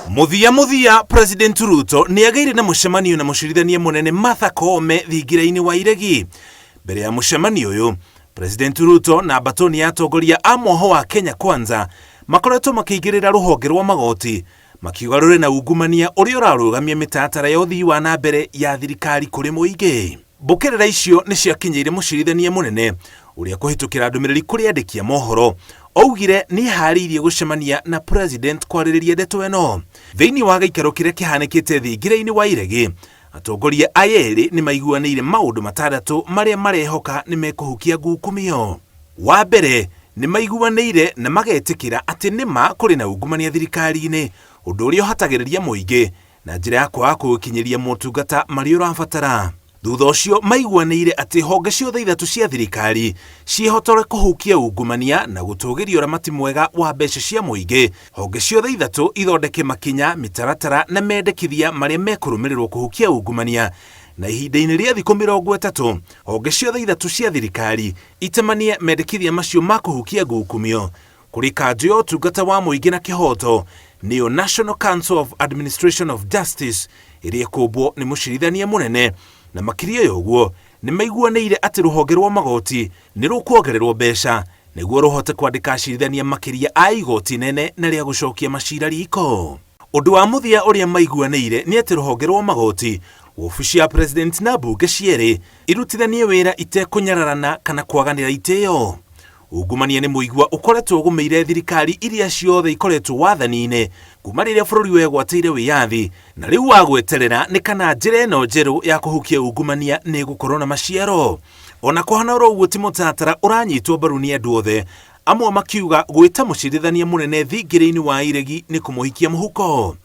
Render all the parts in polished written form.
Mũthia mũthia, President Ruto nĩ agĩire na mũcemanio na mũcirithania mũnene Martha Koome thingira-inĩ wa iregi. Mbere ya mũcemanio ũyũ, President Ruto na mbatoni ya atongoria a mwoho wa Kenya Kwanza makoretwo makĩigĩrĩra rũhonge rwa magoti makiuga rũrĩ na ungumania ũrĩa ũrarũgamia mĩtaratara ya ũthii wa na mbere ya thirikari kũrĩ mũingĩ. Mbũkĩrĩra icio nĩ ciakinyĩire mũcirithania mũnene ũrĩa kũhĩtũkĩra ndũmĩrĩri kũrĩ andĩki a mohoro augire nĩ eharĩirie gũcemania na president kwarĩrĩria ndeto ĩno. Thĩinĩ wa gĩikaro kĩrĩa kĩhanĩkĩte thingira-inĩ wa iregi, atongoria aya erĩ nĩ maiguanĩire maũndũ matandatũ marĩa marehoka nĩ mekũhukia ngukumio. Wa mbere, nĩ maiguanĩire na magetĩkĩra atĩ nĩ ma kũrĩ na ungumania thirikari-inĩ, ũndũ ũrĩa ũhatagĩrĩria mũingĩ na njĩra ya kwaga kũũkinyĩria motungata marĩa ũrabatara. Thutha ũcio maiguanĩire atĩ honge ciothe ithatũ cia thirikari ciĩhotore kũhukia ungumania na gũtũgĩria ũramati mwega wa mbeca cia mũingĩ. Honge ciothe ithatũ ithondeke makinya, mĩtaratara na mendekithia marĩa mekũrũmĩrĩrwo kũhukia ungumania, na ihinda-inĩ rĩa thikũ 30 honge ciothe ithatũ cia thirikari itemanie mendekithia macio ma kũhukia ngukumio. Kũrĩ kanjũ ya ũtungata wa mũingĩ na kĩhooto, nĩyo National Council of Administration of Justice, ĩrĩa ĩkũmbwo nĩ mũcirithania mũnene, na makĩria ya ũguo, nĩ maiguanĩire atĩ rũhonge rwa magoti nĩ rũkuongererwo mbeca nĩguo rũhote kwandĩka acirithania makĩria a igoti nene na rĩa gũcokia macira riko. Ũndũ wa mũthia ũrĩa maiguanĩire nĩ atĩ rũhonge rwa magoti, wabici ya President na mbunge cierĩ irutithanie wĩra itekũnyararana kana kwaganĩra itĩo. Ungumania nĩ mũigua ũkoretwo ũgũmĩire thirikari iria ciothe ikoretwo wathani-inĩ kuma rĩrĩa bũrũri wegwatĩire wĩyathi, na rĩu wa gweterera nĩ kana njĩra ĩno njerũ ya kũhukia ungumania nĩ ĩgũkorwo na maciaro. Ona kũhana oro ũguo ti mũtaratara ũranyitwo mbaru nĩ andũ othe, amwe makiuga gwĩta mũcirithania mũnene thingĩrĩ-inĩ wa iregi nĩ kũmũhikia mũhuko.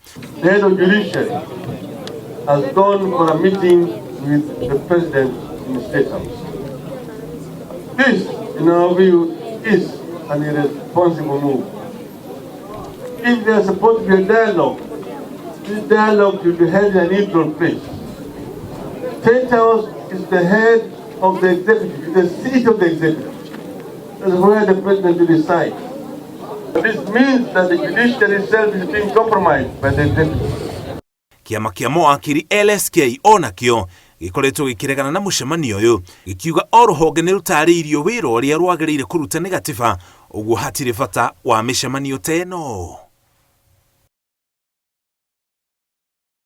The head of judiciary has gone for a meeting with the president in the State House. This, in our view, is an irresponsible move. If there's supposed to be a dialogue, this dialogue should be held in a neutral place. State House is the head of the executive, the seat of the executive. That's where the president will decide. This means that the judiciary itself is being compromised by the executive. Kĩama kĩa mawakiri LSK onakĩo gĩkoretwo gĩkĩregana na mũcemanio ũyũ, gĩkiuga o rũhonge nĩ rũtarĩirio wĩra ũrĩa rwagĩrĩire kũruta nĩ gatiba, ũguo hatirĩ bata wa mĩcemanio ta ĩno.